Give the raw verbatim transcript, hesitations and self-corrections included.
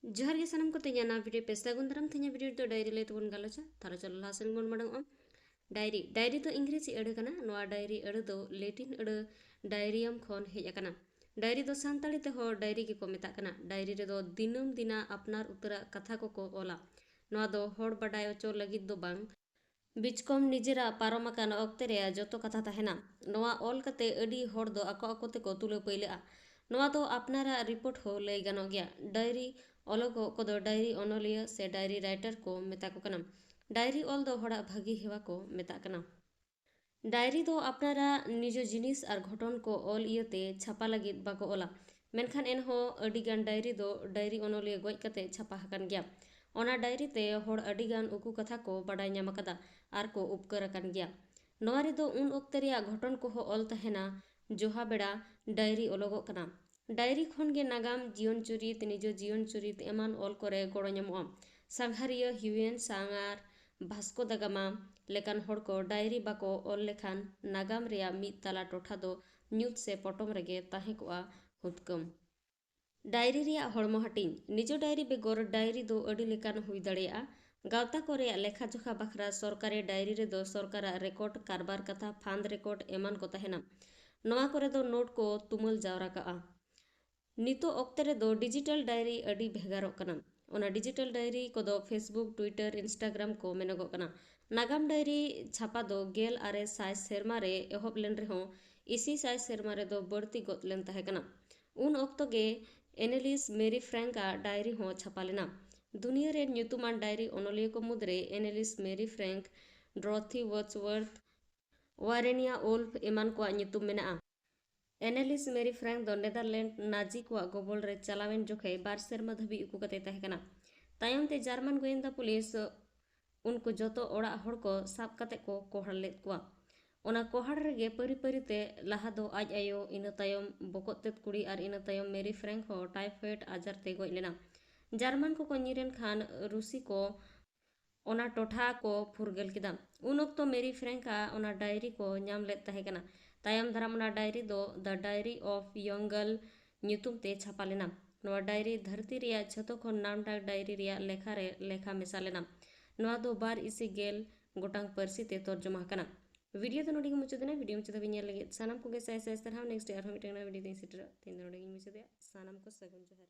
ᱡᱚᱦᱟᱨ ᱜᱮ ᱥᱟᱱᱟᱢ ᱠᱚ, ᱛᱮᱦᱮᱧᱟᱜ ᱱᱟᱣᱟ ᱵᱷᱤᱰᱤᱭᱳ ᱯᱮ ᱥᱟᱹᱜᱩᱱ ᱫᱟᱨᱟᱢ᱾ ᱛᱮᱦᱮᱧᱟᱜ ᱵᱷᱤᱰᱤᱭᱳ ᱨᱮᱫᱚ ᱰᱟᱭᱨᱤ ᱞᱟᱹᱭ ᱛᱮᱵᱚᱱ ᱜᱟᱞᱚᱪᱟ᱾ ᱛᱟᱦᱞᱮ ᱪᱚᱞᱚ ᱞᱟᱦᱟ ᱥᱮᱱ ᱵᱚᱱ ᱢᱟᱲᱟᱝᱚᱜᱼᱟ᱾ ᱰᱟᱭᱨᱤ᱾ ᱰᱟᱭᱨᱤ ᱫᱚ ᱤᱝᱨᱮᱡᱤ ᱟᱹᱲᱟᱹ ᱠᱟᱱᱟ᱾ ᱱᱚᱣᱟ ᱰᱟᱭᱨᱤ ᱟᱹᱲᱟᱹ ᱫᱚ ᱞᱮᱴᱤᱱ ᱟᱹᱲᱟᱹ ᱰᱟᱭᱨᱤᱭᱟᱢ ᱠᱷᱚᱱ ᱦᱮᱡ ᱟᱠᱟᱱᱟ᱾ ᱰᱟᱭᱨᱤ ᱫᱚ ᱥᱟᱱᱛᱟᱲᱤ ᱛᱮᱦᱚᱸ ᱰᱟᱭᱨᱤ ᱜᱮᱠᱚ ᱢᱮᱛᱟᱜ ᱠᱟᱱᱟ᱾ ᱰᱟᱭᱨᱤ ᱨᱮᱫᱚ ᱫᱤᱱᱟᱹᱢ ᱫᱤᱱᱟᱜ ᱟᱯᱱᱟᱨ ᱩᱛᱟᱹᱨᱟᱜ ᱠᱟᱛᱷᱟ ᱠᱚᱠᱚ ᱚᱞᱟ᱾ ᱱᱚᱣᱟ ᱫᱚ ᱦᱚᱲ ᱵᱟᱰᱟᱭ ᱦᱚᱪᱚ ᱞᱟᱹᱜᱤᱫ ᱫᱚ ᱵᱟᱝ, ᱵᱤᱪᱠᱚᱢ ᱱᱤᱡᱮᱨᱟᱜ ᱯᱟᱨᱚᱢ ᱟᱠᱟᱱ ᱚᱠᱛᱮ ᱨᱮᱭᱟᱜ ᱡᱚᱛᱚ ᱠᱟᱛᱷᱟ ᱛᱟᱦᱮᱱᱟ᱾ ᱱᱚᱣᱟ ᱚᱞ ᱠᱟᱛᱮ ᱟᱹᱰᱤ ᱦᱚᱲ ᱫᱚ ᱟᱠᱚ ᱟᱠᱚ ᱛᱮᱠᱚ ᱛᱩᱞᱟᱹᱣ ᱯᱟᱹᱭᱞᱟᱹᱜᱼᱟ᱾ ᱱᱚᱣᱟ ᱫᱚ ᱟᱯᱱᱟᱨᱟᱜ ᱨᱤᱯᱳᱨᱴ ᱦᱚᱸ ᱞᱟᱹᱭ ᱜᱟᱱᱚᱜ ᱜᱮᱭᱟ᱾ ᱰᱟᱭᱨᱤ ᱚᱞᱚᱜᱚᱜ ᱠᱚᱫᱚ ᱰᱟᱭᱨᱤ ᱚᱱᱚᱞᱤᱭᱟᱹ ᱥᱮ ᱰᱟᱭᱨᱤ ᱨᱟᱭᱴᱟᱨ ᱠᱚ ᱢᱮᱛᱟ ᱠᱚ ᱠᱟᱱᱟ᱾ ᱰᱟᱭᱨᱤ ᱚᱞ ᱫᱚ ᱦᱚᱲᱟᱜ ᱵᱷᱟᱹᱜᱤ ᱦᱮᱣᱟ ᱠᱚ ᱢᱮᱛᱟᱜ ᱠᱟᱱᱟ᱾ ᱰᱟᱭᱨᱤ ᱫᱚ ᱟᱯᱱᱟᱨᱟᱜ ᱱᱤᱡᱚ ᱡᱤᱱᱤᱥ ᱟᱨ ᱜᱷᱚᱴᱚᱱ ᱠᱚ ᱚᱞ ᱤᱭᱟᱹᱛᱮ ᱪᱷᱟᱯᱟ ᱞᱟᱹᱜᱤᱫ ᱵᱟᱠᱚ ᱚᱞᱟ, ᱢᱮᱱᱠᱷᱟᱱ ᱮᱱᱦᱚᱸ ᱟᱹᱰᱤᱜᱟᱱ ᱰᱟᱭᱨᱤ ᱫᱚ ᱰᱟᱭᱨᱤ ᱚᱱᱚᱞᱤᱭᱟᱹ ᱜᱚᱡ ᱠᱟᱛᱮ ᱪᱷᱟᱯᱟ ᱟᱠᱟᱱ ᱜᱮᱭᱟ᱾ ᱚᱱᱟ ᱰᱟᱭᱨᱤ ᱛᱮ ᱦᱚᱲ ᱟᱹᱰᱤᱜᱟᱱ ᱩᱠᱩ ᱠᱟᱛᱷᱟ ᱠᱚ ᱵᱟᱰᱟᱭ ᱧᱟᱢ ᱟᱠᱟᱫᱟ ᱟᱨ ᱠᱚ ᱩᱯᱠᱟᱹᱨ ᱟᱠᱟᱱ ᱜᱮᱭᱟ᱾ ᱱᱚᱣᱟ ᱨᱮᱫᱚ ᱩᱱ ᱚᱠᱛᱮ ᱨᱮᱭᱟᱜ ᱜᱷᱚᱴᱚᱱ ᱠᱚᱦᱚᱸ ᱚᱞ ᱛᱟᱦᱮᱱᱟ᱾ ᱡᱚᱦᱟ ᱵᱮᱲᱟ ᱰᱟᱭᱨᱤ ᱚᱞᱚᱜᱚᱜ ᱠᱟᱱᱟ᱾ ᱰᱟᱭᱨᱤ ᱠᱷᱚᱱ ᱜᱮ ᱱᱟᱜᱟᱢ, ᱡᱤᱭᱚᱱ ᱪᱩᱨᱤᱛ, ᱱᱤᱡᱚ ᱡᱤᱭᱚᱱ ᱪᱩᱨᱤᱛ ᱮᱢᱟᱱ ᱚᱞ ᱠᱚᱨᱮ ᱜᱚᱲᱚ ᱧᱟᱢᱚᱜᱼᱟ᱾ ᱥᱟᱸᱜᱷᱟᱨᱤᱭᱟᱹ ᱦᱤᱭᱩᱭᱮᱱ ᱥᱟᱝ ᱟᱨ ᱵᱷᱟᱥᱠᱳ ᱫᱟ ᱜᱟᱢᱟ ᱞᱮᱠᱟᱱ ᱦᱚᱲ ᱠᱚ ᱰᱟᱭᱨᱤ ᱵᱟᱠᱚ ᱚᱞ ᱞᱮᱠᱷᱟᱱ ᱱᱟᱜᱟᱢ ᱨᱮᱭᱟᱜ ᱢᱤᱫ ᱛᱟᱞᱟ ᱴᱚᱴᱷᱟ ᱫᱚ ᱧᱩᱛ ᱥᱮ ᱯᱚᱴᱚᱢ ᱨᱮᱜᱮ ᱛᱟᱦᱮᱸ ᱠᱚᱜᱼᱟ ᱦᱩᱫᱠᱟᱹᱢ᱾ ᱰᱟᱭᱨᱤ ᱨᱮᱭᱟᱜ ᱦᱚᱲᱢᱚ ᱦᱟᱹᱴᱤᱧ᱾ ᱱᱤᱡᱚ ᱰᱟᱭᱨᱤ ᱵᱮᱜᱚᱨ ᱰᱟᱭᱨᱤ ᱫᱚ ᱟᱹᱰᱤ ᱞᱮᱠᱟᱱ ᱦᱩᱭ ᱫᱟᱲᱮᱭᱟᱜᱼᱟ᱾ ᱜᱟᱶᱛᱟ ᱠᱚ ᱨᱮᱭᱟᱜ ᱞᱮᱠᱷᱟ ᱡᱚᱠᱷᱟ ᱵᱟᱠᱷᱨᱟ ᱥᱚᱨᱠᱟᱨᱤ ᱰᱟᱭᱨᱤ ᱨᱮᱫᱚ ᱥᱚᱨᱠᱟᱨᱟᱜ ᱨᱮᱠᱚᱨᱰ, ᱠᱟᱨᱵᱟᱨ ᱠᱟᱛᱷᱟ, ᱯᱷᱟᱸᱫᱽ ᱨᱮᱠᱚᱨᱰ ᱮᱢᱟᱱ ᱠᱚ ᱛᱟᱦᱮᱱᱟ᱾ ᱱᱚᱣᱟ ᱠᱚᱨᱮ ᱫᱚ ᱱᱳᱴ ᱠᱚ ᱛᱩᱢᱟᱹᱞ ᱡᱟᱣᱨᱟ ᱠᱟᱜᱼᱟ᱾ ᱱᱤᱛᱚᱜ ᱚᱠᱛᱮ ᱨᱮᱫᱚ ᱰᱤᱡᱤᱴᱟᱞ ᱰᱟᱭᱨᱤ ᱟᱹᱰᱤ ᱵᱷᱮᱜᱟᱨᱚᱜ ᱠᱟᱱᱟ᱾ ᱚᱱᱟ ᱰᱤᱡᱤᱴᱟᱞ ᱰᱟᱭᱨᱤ ᱠᱚᱫᱚ Facebook, Twitter, Instagram ᱠᱚ ᱢᱮᱱᱚᱜᱚᱜ ᱠᱟᱱᱟ᱾ ᱱᱟᱜᱟᱢ ᱰᱟᱭᱨᱤ ᱪᱷᱟᱯᱟ ᱫᱚ ᱜᱮᱞ ᱟᱨᱮ ᱥᱟᱭ ᱥᱮᱨᱢᱟ ᱨᱮ ᱮᱦᱚᱵ ᱞᱮᱱ ᱨᱮᱦᱚᱸ ᱤᱥᱤ ᱥᱟᱭ ᱥᱮᱨᱢᱟ ᱨᱮᱫᱚ ᱵᱟᱹᱲᱛᱤ ᱜᱚᱫ ᱞᱮᱱ ᱛᱟᱦᱮᱸ ᱠᱟᱱᱟ᱾ ᱩᱱ ᱚᱠᱛᱚ ᱜᱮ ᱮᱱᱮᱞᱤᱥ ᱢᱮᱨᱤ ᱯᱷᱨᱮᱝᱠ ᱟᱜ ᱰᱟᱭᱨᱤ ᱦᱚᱸ ᱪᱷᱟᱯᱟ ᱞᱮᱱᱟ᱾ ᱫᱩᱱᱤᱭᱟᱹ ᱨᱮᱱ ᱧᱩᱛᱩᱢᱟᱱ ᱰᱟᱭᱨᱤ ᱚᱱᱚᱞᱤᱭᱟᱹ ᱠᱚ ᱢᱩᱫᱽᱨᱮ ᱮᱱᱮᱞᱤᱥ ᱢᱮᱨᱤ ᱯᱷᱨᱮᱝᱠ, ᱰᱨᱚᱛᱷᱤ ᱣᱚᱨᱰᱥᱣᱚᱨᱛᱷ, ᱣᱟᱨᱮᱱᱤᱭᱟ ᱩᱞᱯᱷ ᱮᱢᱟᱱ ᱠᱚᱣᱟᱜ ᱧᱩᱛᱩᱢ ᱢᱮᱱᱟᱜᱼᱟ᱾ ᱮᱱᱮᱞᱤᱥ ᱢᱮᱨᱤ ᱯᱷᱨᱮᱝᱠ ᱫᱚ ᱱᱮᱫᱟᱨᱞᱮᱱᱰ ᱱᱟᱡᱤ ᱠᱚᱣᱟᱜ ᱜᱚᱵᱚᱞ ᱨᱮ ᱪᱟᱞᱟᱣᱮᱱ ᱡᱚᱠᱷᱮᱡ ᱵᱟᱨ ᱥᱮᱨᱢᱟ ᱫᱷᱟᱹᱵᱤᱡ ᱩᱠᱩ ᱠᱟᱛᱮ ᱛᱟᱦᱮᱸ ᱠᱟᱱᱟ᱾ ᱛᱟᱭᱚᱢ ᱛᱮ ᱡᱟᱨᱢᱟᱱ ᱜᱳᱭᱮᱱᱫᱟ ᱯᱩᱞᱤᱥ ᱩᱱᱠᱩ ᱡᱚᱛᱚ ᱚᱲᱟᱜ ᱦᱚᱲ ᱠᱚ ᱥᱟᱵ ᱠᱟᱛᱮ ᱠᱚ ᱠᱚᱦᱟᱲ ᱞᱮᱫ ᱠᱚᱣᱟ᱾ ᱚᱱᱟ ᱠᱚᱦᱟᱲ ᱨᱮᱜᱮ ᱯᱟᱹᱨᱤ ᱯᱟᱹᱨᱤ ᱛᱮ ᱞᱟᱦᱟ ᱫᱚ ᱟᱡ ᱟᱭᱳ, ᱤᱱᱟᱹ ᱛᱟᱭᱚᱢ ᱵᱚᱠᱚᱛ ᱛᱮᱫ ᱠᱩᱲᱤ ᱟᱨ ᱤᱱᱟᱹ ᱛᱟᱭᱚᱢ ᱢᱮᱨᱤ ᱯᱷᱨᱮᱝᱠ ᱦᱚᱸ ᱴᱟᱭᱯᱷᱚᱭᱮᱰ ᱟᱡᱟᱨ ᱛᱮ ᱜᱚᱡ ᱞᱮᱱᱟ᱾ ᱡᱟᱨᱢᱟᱱ ᱠᱚᱠᱚ ᱧᱤᱨᱮᱱ ᱠᱷᱟᱱ ᱨᱩᱥᱤ ᱠᱚ ᱚᱱᱟ ᱴᱚᱴᱷᱟ ᱠᱚ ᱯᱷᱩᱨᱜᱟᱹᱞ ᱠᱮᱫᱟ᱾ ᱩᱱ ᱚᱠᱛᱚ ᱢᱮᱨᱤ ᱯᱷᱨᱮᱝᱠ ᱟᱜ ᱚᱱᱟ ᱰᱟᱭᱨᱤ ᱠᱚ ᱧᱟᱢ ᱞᱮᱫ ᱛᱟᱦᱮᱸ ᱠᱟᱱᱟ᱾ ᱛᱟᱭᱚᱢ ᱫᱟᱨᱟᱢ ᱚᱱᱟ ᱰᱟᱭᱨᱤ ᱫᱚ The Diary of Young Girl ᱧᱩᱛᱩᱢ ᱛᱮ ᱪᱷᱟᱯᱟ ᱞᱮᱱᱟ᱾ ᱱᱚᱣᱟ ᱰᱟᱭᱨᱤ ᱫᱷᱟᱹᱨᱛᱤ ᱨᱮᱭᱟᱜ ᱡᱷᱚᱛᱚ ᱠᱷᱚᱱ ᱱᱟᱢᱰᱟᱠ ᱰᱟᱭᱨᱤ ᱨᱮᱭᱟᱜ ᱞᱮᱠᱷᱟ ᱨᱮ ᱞᱮᱠᱷᱟ ᱢᱮᱥᱟ ᱞᱮᱱᱟ᱾ ᱱᱚᱣᱟ ᱫᱚ ᱵᱟᱨ ᱤᱥᱤ ᱜᱮᱞ ᱜᱚᱴᱟᱝ ᱯᱟᱹᱨᱥᱤ ᱛᱮ ᱛᱚᱨᱡᱚᱢᱟ ᱟᱠᱟᱱᱟ᱾ ᱵᱷᱤᱰᱤᱭᱳ ᱫᱚ ᱱᱚᱰᱮ ᱜᱮ ᱢᱩᱪᱟᱹᱫ ᱮᱱᱟ᱾ ᱵᱷᱤᱰᱤᱭᱳ ᱢᱩᱪᱟᱹᱫ ᱫᱷᱟᱹᱵᱤᱡ ᱧᱮᱞ ᱞᱟᱹᱜᱤᱫ ᱥᱟᱱᱟᱢ ᱠᱚᱜᱮ ᱥᱟᱭ ᱥᱟᱭ ᱥᱟᱨᱦᱟᱣ᱾ ᱱᱮᱠᱥᱴ ᱟᱨᱦᱚᱸ ᱢᱤᱫᱴᱟᱝ ᱱᱟᱣᱟ ᱵᱷᱤᱰᱤᱭᱳ ᱛᱤᱧ ᱥᱮᱴᱮᱨᱚᱜᱼᱟ᱾ ᱛᱮᱦᱮᱧ ᱫᱚ ᱱᱚᱰᱮ ᱜᱤᱧ ᱢᱩᱪᱟᱹᱫᱮᱜᱼᱟ᱾ ᱥᱟᱱᱟᱢ ᱠᱚ ᱥᱟᱹᱜᱩᱱ ᱡᱚᱦᱟᱨ᱾